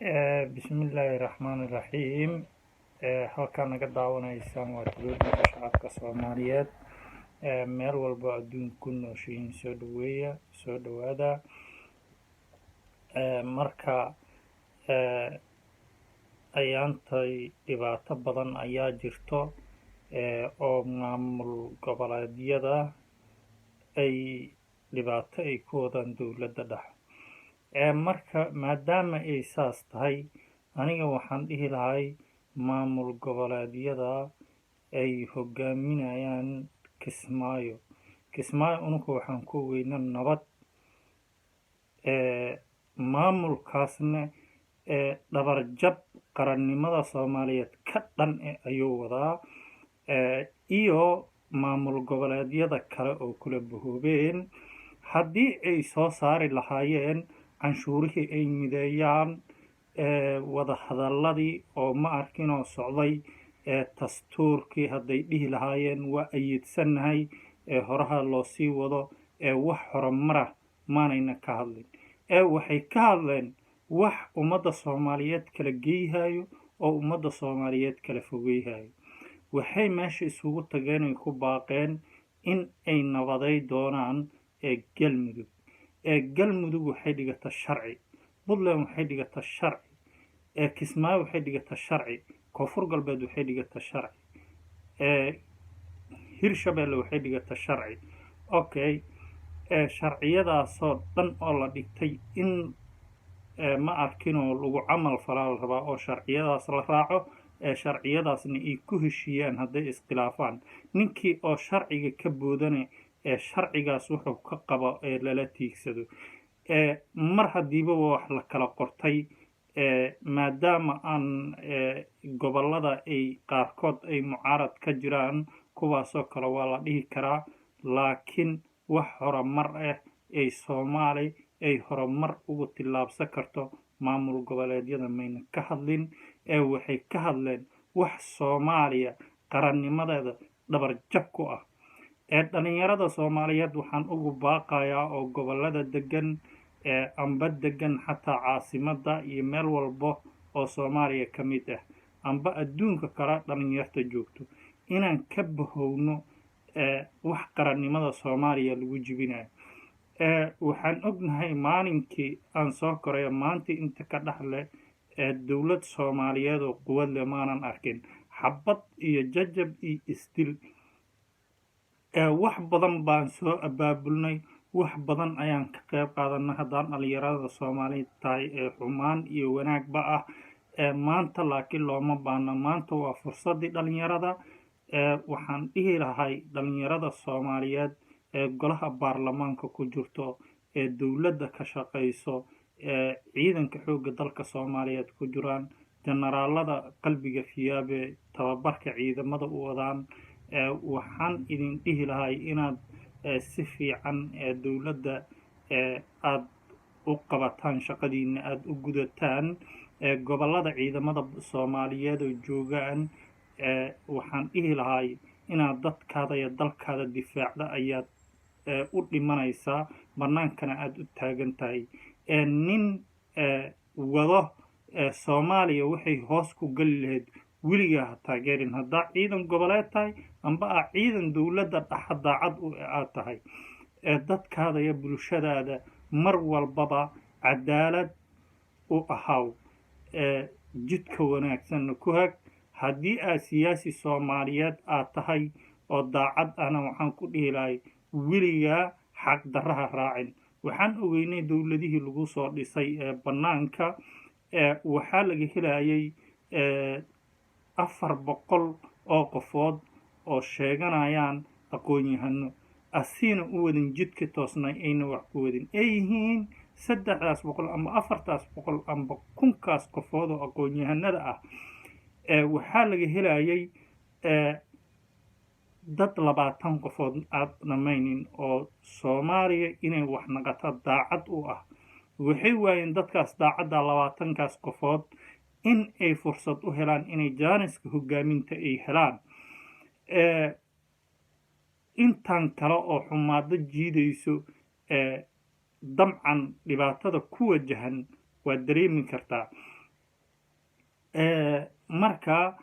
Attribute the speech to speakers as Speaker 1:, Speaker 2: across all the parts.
Speaker 1: Bismillaahi Raxmaani Raxiim. Halkaa naga daawanaysaan waa Talooyinka Shacabka Soomaaliyeed. Meel walbo adduunka ku nooshihiin, soo dhaweeya, soo dhawaada. Marka ayaantay dhibaato badan ayaa jirto oo maamul goboleedyada ay dhibaato ay ku wadaan dowladda dhexe. Marka maadaama ay saas tahay, aniga waxaan dhihi lahay maamul goboleedyada ay hogaaminayaan Kismaayo. Kismaayo unuka waxaan ku weyna nabad, maamulkaasna dhabarjab qarannimada Soomaaliyeed ka dhan e ayuu wadaa, iyo maamul goboleedyada kale oo kula bahoobeen. Haddii ay soo saari lahaayeen canshuurihii, ay mideeyaan wada hadalladii oo ma arkinoo socday, dastuurkii hadday dhihi lahaayeen waa ayiidsannahay ee horaha loo sii wado, ee wax horumara maanayna ka hadlin, ee waxay ka hadleen wax ummadda Soomaaliyeed kala geyhayo oo ummadda Soomaaliyeed kala fogeyhayo. Waxay meesha isugu tageen ay ku baaqeen in ay nabaday doonaan ee Galmudug. Ee Galmudug waxay dhigata sharci, Puntland waxay dhigata sharci, ee Kismaayo waxay dhigata sharci, Koonfur Galbeed waxay dhigata sharci, ee Hirshabeelle waxay dhigata sharci. Okay, ee sharciyadaasoo dhan oo la dhigtay in ma arkinoo lagu camal falaa la rabaa oo sharciyadaas la raaco, ee sharciyadaasna ay ku heshiiyaan hadday iskhilaafaan. Ninkii oo sharciga ka boodane ee sharcigaas wuxuu ka qabo ee lala tiigsado. Mar haddiiba wax la kala qortay, maadaama aan gobollada ay qaarkood ay mucaarad ka jiraan, kuwaasoo kale waa la dhihi karaa, laakiin wax horumar ah ay Soomaali ay horumar ugu tillaabsan karto maamul goboleedyada mayna ka hadlin, ee waxay ka hadleen wax Soomaaliya qarannimadeeda dhabarjab ku ah. Ee dhalinyarada Soomaaliyeed waxaan ugu baaqayaa oo gobollada degan, ee amba degan xataa caasimadda iyo meel walbo oo Soomaaliya ka mid ah, amba adduunka kale dhalinyarta joogto, inaan ka bahowno wax qarannimada Soomaaliya lagu jibinayo. Waxaan ognahay maalinkii aan soo korayo maanta inta ka dhex leh ee dowlad Soomaaliyeed oo quwad leh maanan arkin, xabad iyo jajab iyo isdil. Wax badan baan soo abaabulnay, wax badan ayaan ka qayb qaadanay haddaan dhalinyarada Soomaaliya tahay, ee xumaan iyo wanaagba ah. Maanta laakiin looma baahno. Maanta waa fursaddii dhalinyarada. Waxaan dhihi lahay dhalinyarada Soomaaliyeed ee golaha baarlamaanka ku jirto, ee dowladda ka shaqayso, ee ciidanka xoogga dalka Soomaaliyeed ku jiraan, generaalada qalbiga fiyaabe tababarka ciidamada u wadaan, waxaan idin dhihi lahay inaad si fiican dowladda aada u qabataan, shaqadiina aada u gudataan. Gobollada ciidamada Soomaaliyeed oo joogaan, waxaan dhihi lahay inaad dadkaada iyo dalkaada difaacda ayaad u dhimanaysaa, bannaankana aada u taagan tahay. Nin wado Soomaaliya waxay hoos ku geli lahayd weligaa ha taageerin, haddaa ciidan goboleed tahay amba aa ciidan dowladda dhaxa daacad u aad tahay. Dadkaada iyo bulshadaada mar walbaba cadaalad u ahaw, jidka wanaagsanna ku hag. Haddii aad siyaasi Soomaaliyeed aad tahay oo daacad ahna, waxaan ku dhihi lahay weligaa xaqdarraha raacin. Waxaan ogeynay dowladihii lagu soo dhisay ee bannaanka, waxaa laga helayay 400 oo qofood oo sheeganayaan aqoon-yahano, asiina u wadin jidka toosnay, ayna wax ku wadin ay yihiin. 300 amba 400 amba 1000-kaas qofood oo aqoon-yahanada ah, waxaa laga helayay dad 20 qofood aad dhammaynin oo Soomaaliya inay wax naqato daacad u ah. Waxay waayeen dadkaas daacadda, 20-kaas qofood, in ay fursad u helaan inay jaaniska hogaaminta ay helaan. Intan kale oo xumaado jiidayso, damcan dhibaatada ku wajahan waad dareemi kartaa. Marka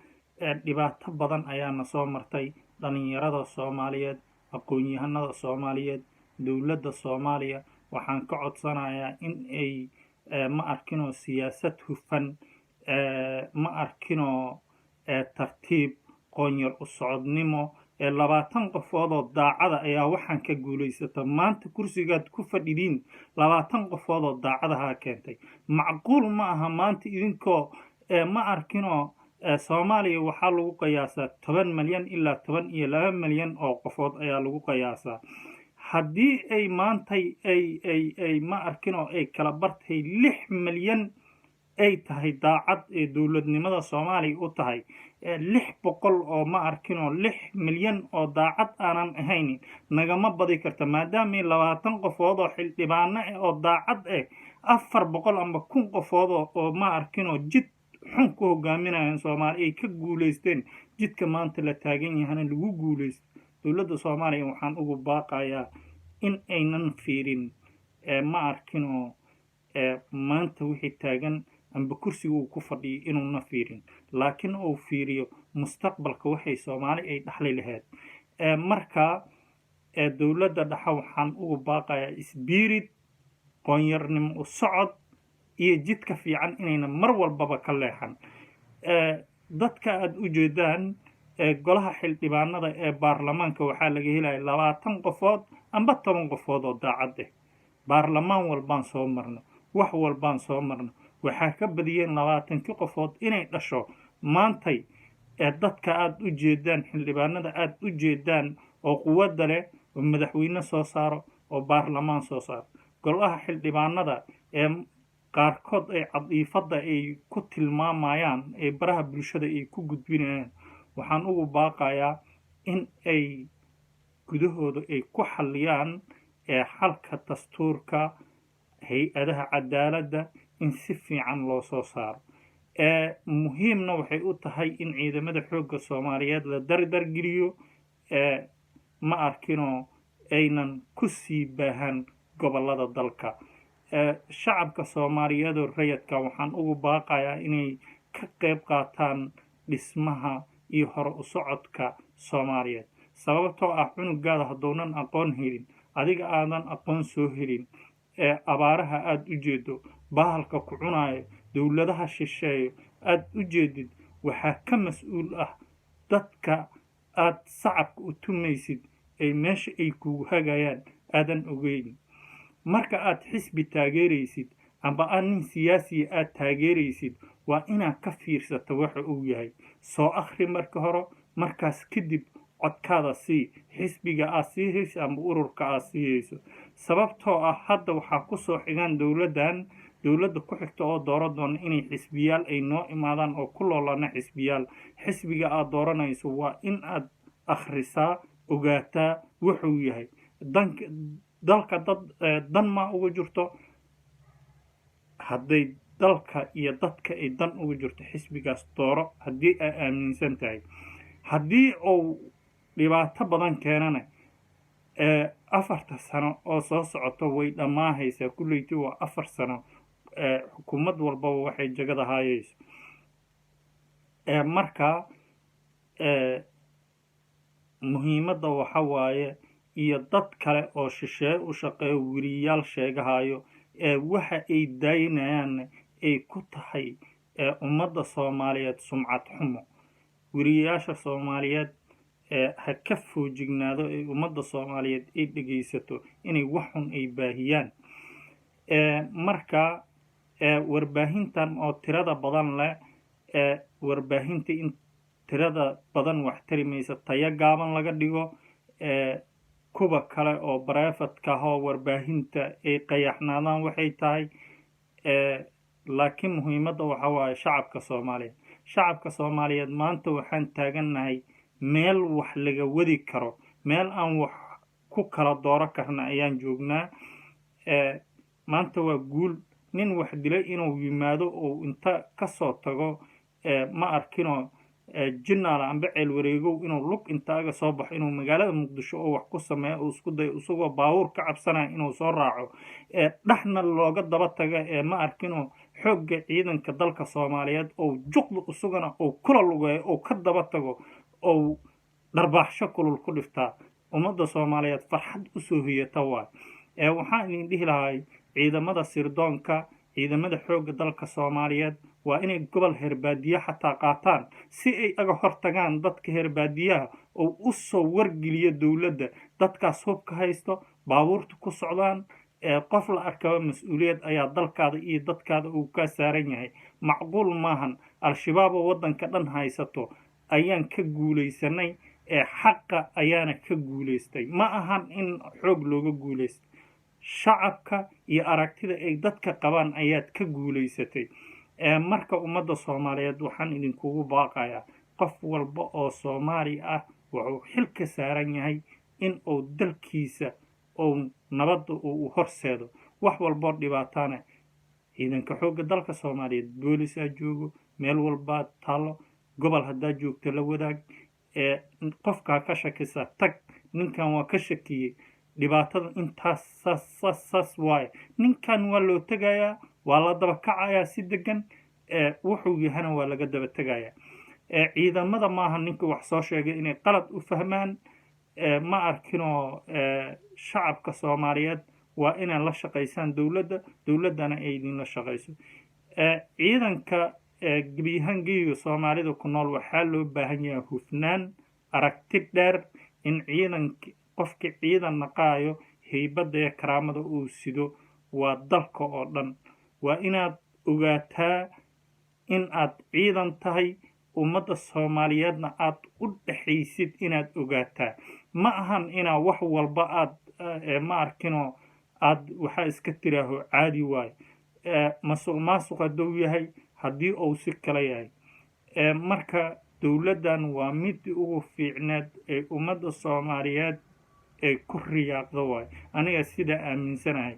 Speaker 1: dhibaato badan ayaana soo martay. Dhalinyarada Soomaaliyeed, aqoon-yahanada Soomaaliyeed, dowladda Soomaaliya waxaan ka codsanayaa in ay, ma arkinoo, siyaasad hufan, ma arkinoo, tartiib, qoonyar u socodnimo. 20 qofoodoo daacada ayaa waxaan ka guulaysata. Maanta kursigaad ku fadhidiin 20 qofoodoo daacadahaa keentay. Macquul ma aha maanta idinkoo, ma arkinoo, Soomaaliya waxaa lagu qiyaasaa 10 malyan ilaa 12 malyan oo qofood ayaa lagu qiyaasaa. Haddii ay maantay ay, ma arkinoo, ay kala bartay, 6 malyan ay tahay daacad ee dowladnimada Soomaaliya u tahay, 600 oo, ma arkinoo, 6 milyan oo daacad aanan ahayn nagama badi karta, maadaamay 20 qofood oo xildhibaano ah oo daacad ah, 400 amba 1000 qofood oo, ma arkinoo, jid xun ku hogaaminayaan Soomaali ay ka guulaysteen, jidka maanta la taagan yahana lagu guulaysto. Dowladda Soomaaliya waxaan ugu baaqayaa in aynan fiirin, ma arkinoo, maanta wixii taagan amba kursiga uu ku fadhiyo inuuna fiirin, laakiin uu fiiriyo mustaqbalka waxay Soomaali ay dhaxli lahayd. Marka dowladda dhexe waxaan ugu baaqayaa isbiirid, qoonyarnimo u socod iyo jidka fiican inayna mar walbaba ka leexan. Dadka aada u jeedaan golaha xildhibaanada ee baarlamaanka waxaa laga helaya 20 qofood amba 10 qofood oo daacad ah. Baarlamaan walbaan soo marno, wax walbaan soo marno, waxaa ka badiyeen 20-kii qofood inay dhasho maantay ee dadka aada u jeedaan, xildhibaanada aada u jeedaan oo quwadda leh oo madaxweyne soo saaro oo baarlamaan soo saaro. Golaha xildhibaanada ee qaarkood ay cadiifadda ay ku tilmaamayaan ee baraha bulshada ay ku gudbinayaan, waxaan ugu baaqayaa in ay gudahooda ay ku xalliyaan ee xalka dastuurka, hay-adaha cadaaladda in si fiican loo soo saaro. Muhiimna waxay u tahay in ciidamada xoogga Soomaaliyeed la dardargeliyo, ma arkinoo, aynan ku sii baahan gobollada dalka. Shacabka Soomaaliyeed oo rayadka waxaan ugu baaqayaa inay ka qayb qaataan dhismaha iyo hore u socodka Soomaaliyeed, sababtoo ah cunugaada hadduunan aqoon helin, adiga aadan aqoon soo helin, ee abaaraha aada u jeedo, bahalka ku cunaayo, dowladaha shisheeyo aada u jeedid, waxaa ka mas-uul ah dadka aada sacabka u tumaysid ay meesha ay kugu hagayaan aadan ogeyn. Marka aad xisbi taageeraysid amba aad nin siyaasiya aad taageeraysid, waa inaad ka fiirsato waxa uu yahay. Soo akhri marka hore, markaas kadib codkaada sii xisbiga aad sii hayso amba ururka aad sii hayso, sababtoo ah hadda waxaa kusoo xigaan dowladdan, dowladda ku xigta oo dooran doona inay xisbiyaal ay noo imaadaan oo ku loolana xisbiyaal. Xisbiga aad dooranayso waa in aad akhrisaa, ogaataa wuxuu yahay, dank dalka dad dan maa uga jirto. Hadday dalka iyo dadka ay dan uga jirto, xisbigaas dooro haddii ay aaminsan tahay. Haddii uu dhibaato badan keenana, 4-ta sano oo soo socoto way dhammaahaysaa. Kulleyti waa 4 sano xukuumad walbaba waxay jagada haayayso. Marka muhiimadda waxa waaye iyo dad kale oo shisheeye u shaqeeyo, weriyaal sheegahayo, ee waxa ay daayinayaanna ay ku tahay ummadda Soomaaliyeed sumcad xumo. Weriyayaasha Soomaaliyeed ha ka foojignaado ee ummadda Soomaaliyeed ay dhegaysato inay wax xun ay baahiyaan. Marka warbaahintan oo tirada badan leh, warbaahinta in tirada badan wax tari maysa, tayo gaaban laga dhigo, kuwa kale oo private-ka ah oo warbaahinta ay qayaxnaadaan waxay tahay. Laakiin muhiimadda waxa waaye shacabka Soomaaliyeed. Shacabka Soomaaliyeed, maanta waxaan taagannahay meel wax laga wadi karo, meel aan wax ku kala dooro karna ayaan joognaa. Maanta waa guul nin wax dilay inuu yimaado oo inta kasoo tago, ma arkinoo. Jinaala amba Ceel Wareegow inuu lug intaaga soo baxo, inuu magaalada Muqdisho oo wax ku sameeyo oo isku dayo, isagoo baabuur ka cabsanaya inuu soo raaco, dhexna looga daba taga ee ma arkinoo xoogga ciidanka dalka Soomaaliyeed oo juqda isagana uu kula lugeeyo oo ka daba tago ou dharbaaxsho kulul ku dhiftaa, ummadda Soomaaliyeed farxad usoo hiyata waay. Waxaan idin dhihi lahay, ciidamada sirdoonka, ciidamada xoogga dalka Soomaaliyeed waa inay gobol herbaadiye xataa qaataan si ay aga hortagaan dadka herbaadiyaha oo u soo wargeliyo dowladda dadkaas hubka haysto, baabuurta ku socdaan. Qof la arkaba mas-uuliyad ayaa dalkaada iyo dadkaada uu kaa saaran yahay. Macquul maahan Al-Shabaab oo waddanka dhan haysato ayaan ka guulaysanay, ee xaqa ayaana ka guulaystay. Ma ahan in xoog looga guulaystay, shacabka iyo aragtida ay dadka qabaan ayaad ka guulaysatay. Marka ummadda Soomaaliyeed waxaan idinkugu baaqayaa, qof walba oo Soomaali ah wuxuu xil ka saaran yahay in uu dalkiisa uu nabadda uu horseedo. Wax walboo dhibaatana ciidanka xoogga dalka Soomaaliyeed, boolisaa joogo, meel walbaa taallo, gobol haddaa joogto la wadaag ee qofkaa ka shakisa, tag, ninkan waa ka shakiyey, dhibaatada intaas saas saas saas waaye. Ninkan waa loo tegayaa, waa la daba kacayaa si degan, wuxuu yahana waa laga daba tegayaa. Ciidamada maaha ninka wax soo sheegay inay qalad u fahmaan. Ma arkinoo shacabka Soomaaliyeed waa inaad la shaqaysaan dowladda, dowladdana ay idinla shaqayso. Ciidanka gebiyahaan geyiga Soomaalida ku nool waxaa loo baahan yahay hufnaan, aragti dheer, in ciidanka, qofka ciidan naqaayo, heybadda iyo karaamada uu sido waa dalka oo dhan. Waa inaad ogaataa in aad ciidan tahay, ummadda Soomaaliyeedna aad u dhexaysid. Inaad ogaataa ma ahan inaa wax walba aad ma arkinoo aad waxaa iska tiraaho caadi waayo, masuq maasuq hadduu yahay, haddii uu si kala yahay. Marka dowladdan waa midii ugu fiicneed ee ummadda Soomaaliyeed ay ku riyaaqdo waayo. Aniga sidaa aaminsanahay,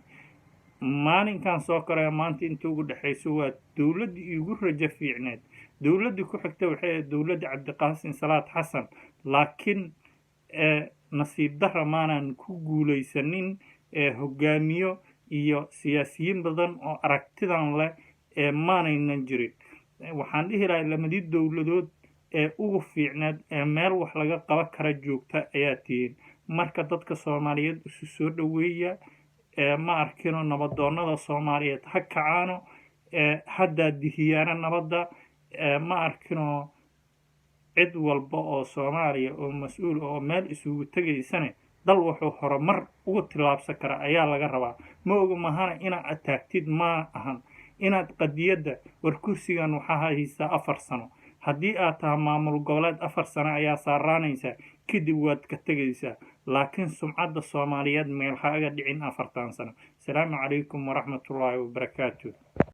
Speaker 1: maalinkan soo koraya maanta inta ugu dhexayso waa dowladdii iigu rajo fiicneed. Dowladdii ku xigta waxay ahayd dowladda Cabdiqaasin Salaad Xasan, laakiin nasiib darra maanan ku guulaysanin hogaamiyo iyo siyaasiyiin badan oo aragtidan leh ee maanaynan jirin. Waxaan dhihi lahay lamadii dowladood ee ugu fiicneed ee meel wax laga qaban kara joogta ayaa tihiin. Marka dadka Soomaaliyeed isu soo dhoweeya, ma arkino nabadoonnada Soomaaliyeed ha kacaano, haddaa dihiyaana nabadda. Ma arkino cid walba oo Soomaaliya oo mas-uul oo meel isugu tegaysane, dal wuxuu horumar ugu tillaabsan karaa ayaa laga rabaa. Ma oga mahana inaad ataagtid, ma ahan inaad qadiyadda. War kursigan waxaa haysaa 4 sano. Haddii aad tahay maamul goboleed, 4 sano ayaa saaraanaysaa, kadib waad ka tegaysaa, laakiin sumcadda Soomaaliyeed meel ha aga dhicin 4tan sano. Asalaamu calaykum waraxmatullaahi wabarakaatu.